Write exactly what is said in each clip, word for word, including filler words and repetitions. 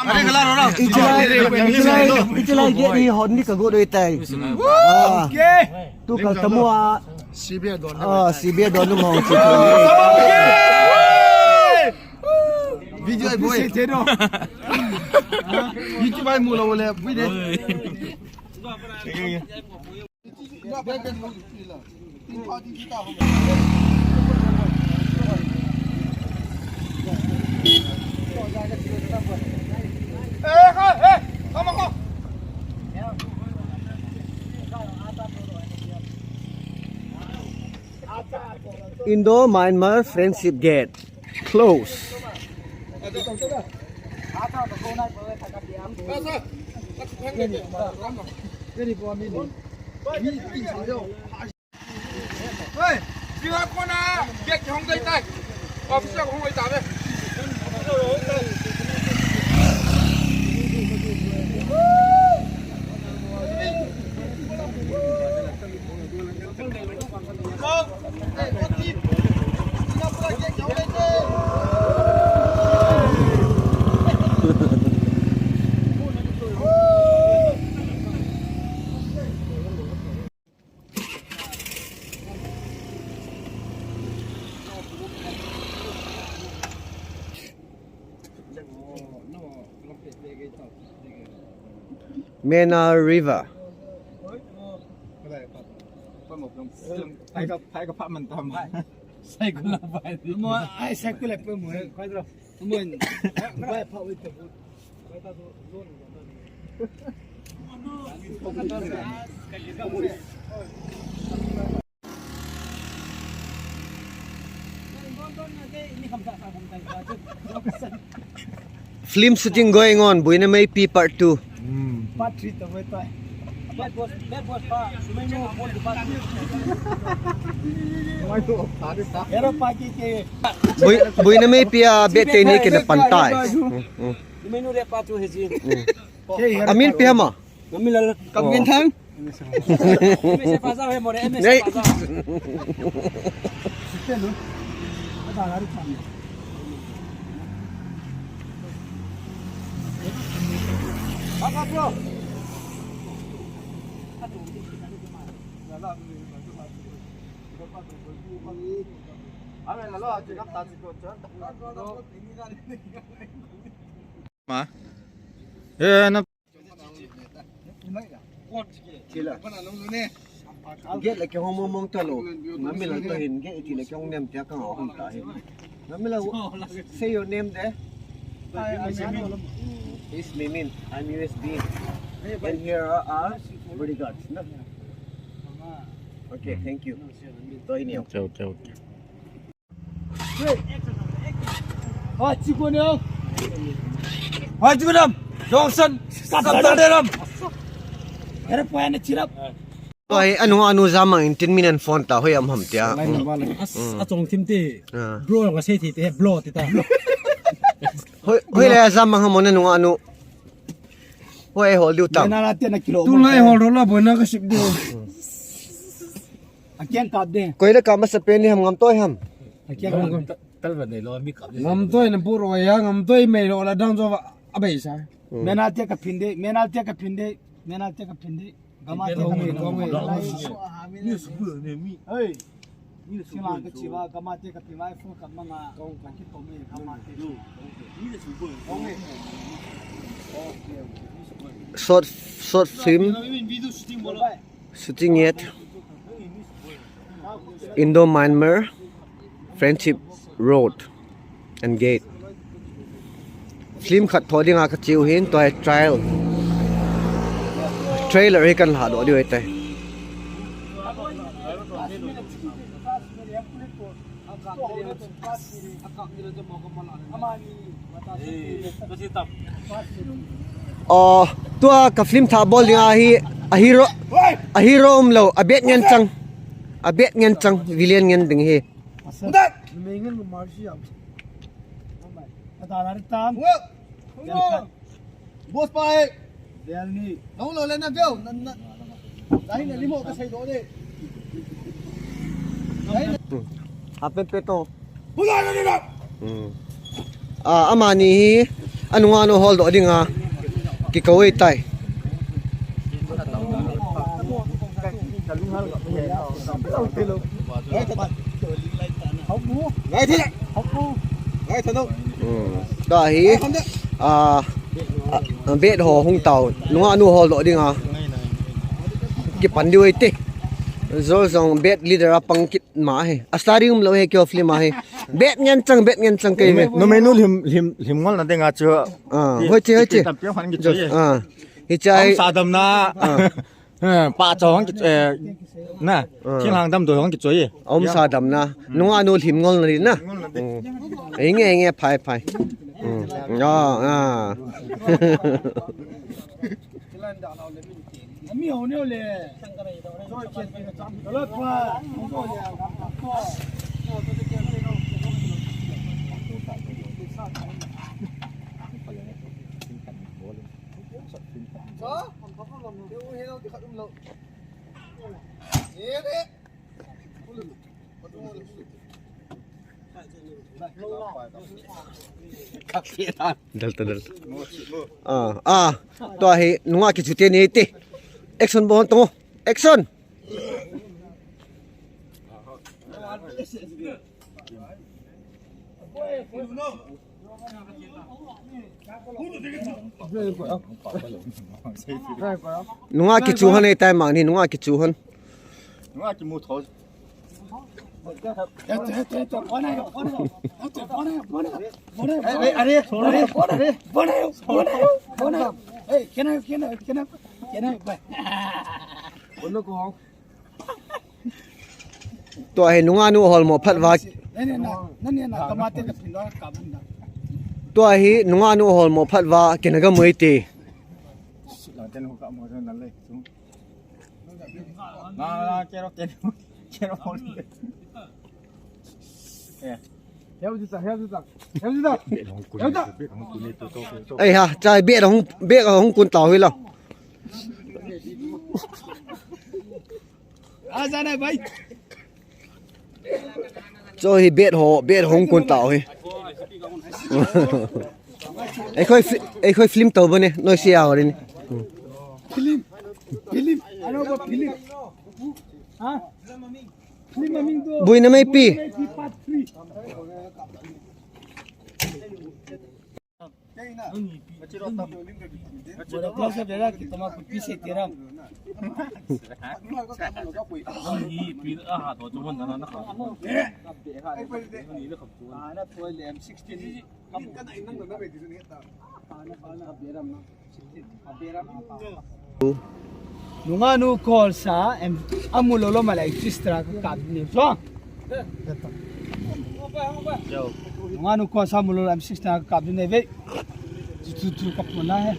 Ichilai, ichilai, ichilai gate hi hon ni kagot doi tai. Ah, tu kal tamu a. C B I don. Ah, C B I don mo chi. Video ai boy. YouTube ai mu lo le, bui de. Indo-Myanmar Friendship Gate close. Mena River. Phai ka, phai ka pha man tam. Sai ko la phai. Mo, ai sai ko la pe mo. Phai dro. Mo. Phai pha wi te. Film shooting going on, Buina Meipi part two. Part three to wait. Bad boss, bad boss pa, Sumaino, ball pa. Hero pa ki ke. Bui, Buina Meipi a bet te ni kina pantai. Sumaino re pa tu he ji. Amin pi hama. Ngami lal. Kam gen thang. M S F a jao he mo re, M S F a jao. Nei. Ada lari thang. Apa bro? Ma. Eh, na. Thila. Gate le kihong mong mong talou. Ngami lal toh hin gate thila kihong nem tia kang hong ta hi. Ngami lal, say your name there. Hi, I'm Simon. Mm, it's Mimin. I'm U S B. And here are our bodyguards, no? Okay, thank you. Toh hi neo. Chao, chao. Hai, chiko ne. Hai, chiko nam. Johnson. Kapta de nam. Ere, poi ne chirap. Oi, anu, anu jamang in tin min an phone ta, hoi am ham tia. Lai nam bala. As, a chong thim te. Ah. Bro, ka sei thi te, bro, ti ta. Hoi, hoi le jamang ham anu, anu. Hoi, hol diu tam. Na la te na kilo. Tu lai hol ro la, boina ka sip diu. A kiang kap de. Koi le kap masa pen ni ham ngam toi ham. A kiang kap. Tal, tal ba nei lo mi kap de. Ngam toi na puro ya, ngam toi mei lo la dang jo va a bei sa. Mm. Mena te ka phin de, mena te ka phin de, mena te ka phin de. Gama te ka phin de. Hey. Sila ka chiva, gama te ka phin mai, phone ka manga. Ka ki to me, gama te. Short, short film. Shooting yet. Indo-Myanmar Friendship Road and Gate. Film khat tho dinga ka chiu hin, tua hi trial. Trailer hi kan la doh diu ahi tai. Oh, tua ka film tha bol dinga hi, a hero, a hero um lou, a bad ngen chang. A bad ngen chang, villain ngen ding hi. Boss pa e. Nang lo le na veo, na, na. Lahi na limo ka sei doh de. Lahi na. Hmm. Happen pe to. Pula na na. Hmm. Ah, amani hi Anungah nu holdoh dinga kikou e tai. Ngai the. Ngai the no. Hmm. Tua hi, ah, ah, bet ho hung tao. Nungah nu holdoh dinga kipan diu e ti. Jou jong bet leader a pang kit ma hi. A starring um lou hi kio film a hi. Bet ngen chang, bet ngen chang kei me. Numei nu lim, lim, lim ngol na dinga chu. Ah, hoi che, hoi che. Tam piang han ki chu. Ah. Hi chai. Sa dam na. Ah. Eh, pa chong ki, eh, na. Ah. Thinglhang damdoi hong kichoi e. Aumsa damna. Nungah nu lim ngol na di na. Ngol na di. Hmm. Ei nge, ei nge, phai, phai. Hmm. Ah, ah. Dal ta, dal ta. Ah, ah. Tua hi nungah kichu te ni te. Action bol tong. Action. Nungah kichu hon e tai mang ni, nungah kichu hon. Nungah kimu tho. Tua hi nungah nu holmo phat va. Tua hi nungah nu holmo phat va kina ga mui ti. Ei ha, chai bet hung, bet hung kun tao hi lo. Cho hi bet ho, bet hung kun tao hi. Ei khoi, ei khoi film tao bane, noi si a rin. Film, film, ano ba film? Ha? Film aming to. Bui na mai pi. Part three. Bora, close up dera, ki toma kupi se teram. Ni pi a ha to chuan na na kha. Ni le kham chuan. Ana toy le M sixteen. Ana, ana beram na. Nungah nu kol sa em amu lou lou ma lai register ka kap ni so. Nungah nu kol sa amu lou lou M sixteen ka kap ni ve. Tu tu tu kap mo na he.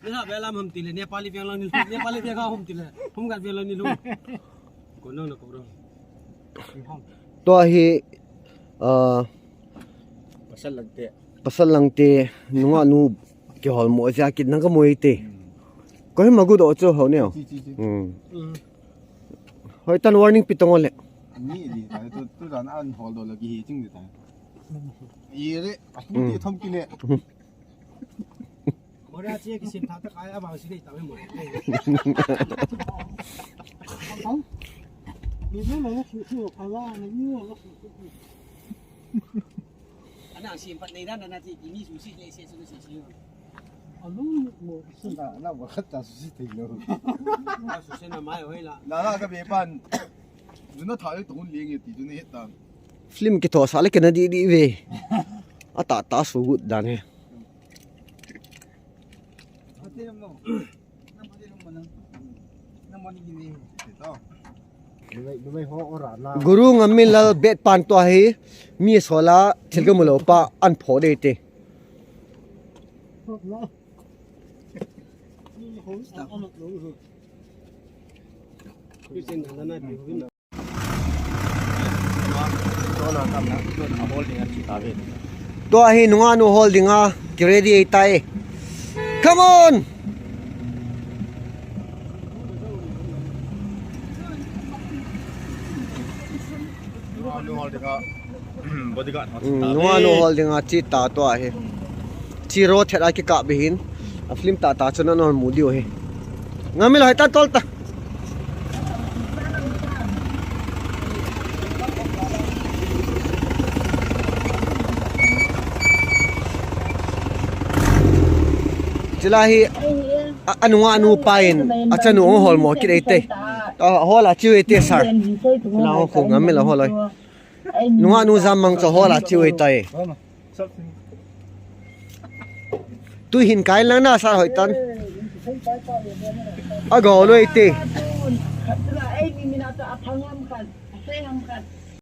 Nila belam ham tile Nepali veng lang ni, Nepali veng ham tile. Hum gat veng lang ni lu. Ko nang na ko rang. Tua hi, ah, pasal lang te. Pasal lang te, nungah nu kihol mo sia kit nang ka mo ite. Hmm. Ko hi magu do cho ho neo. Chi, chi, chi. Hmm. Hmm. Hoi tan warning pitong ole. Ni di ta tu tu dan an hol do lagi hi ching di ta. Ye re, hmm, ti thom kile. Ora che ki sim tha ta kai a bang si nei ta me mo. Ni ne mo ki ki o pha la ni ni o. Ana sim pat nei dan na ti ki ni su si le se su si si. A lu mo su na na wa khat ta su si te lo. A su se na mai hoi la. La la ka be pan. Duna tha le tong le nge ti duna het ta. Film kitho sa le kena di di ve. Ata ta su gut dan he. Guru Ngaminlal bet pan tua hi mi sola thil ka mu lo pa an pho de te. Tua hi nungah nu hol dinga ki ready ei tai. Come on! Nungah nu hol dinga Bodyguard ho. Hmm, nungah nu hol dinga chi ta tua hi. Chi ro thet a kikap beh hin. A film ta ta chu nanol mu diu hi. Ngam mil hoi ta tol ta. Chila hi a, anungah nu pa in achanu hol mo kit ei te. A, hol a chiu ei te sir. Chila ho khu ngam mil hol oi. Nungah nu jam mang chu hol a chiu ei tai. Tu hin kai lang na sa hoi tan. A go loi te.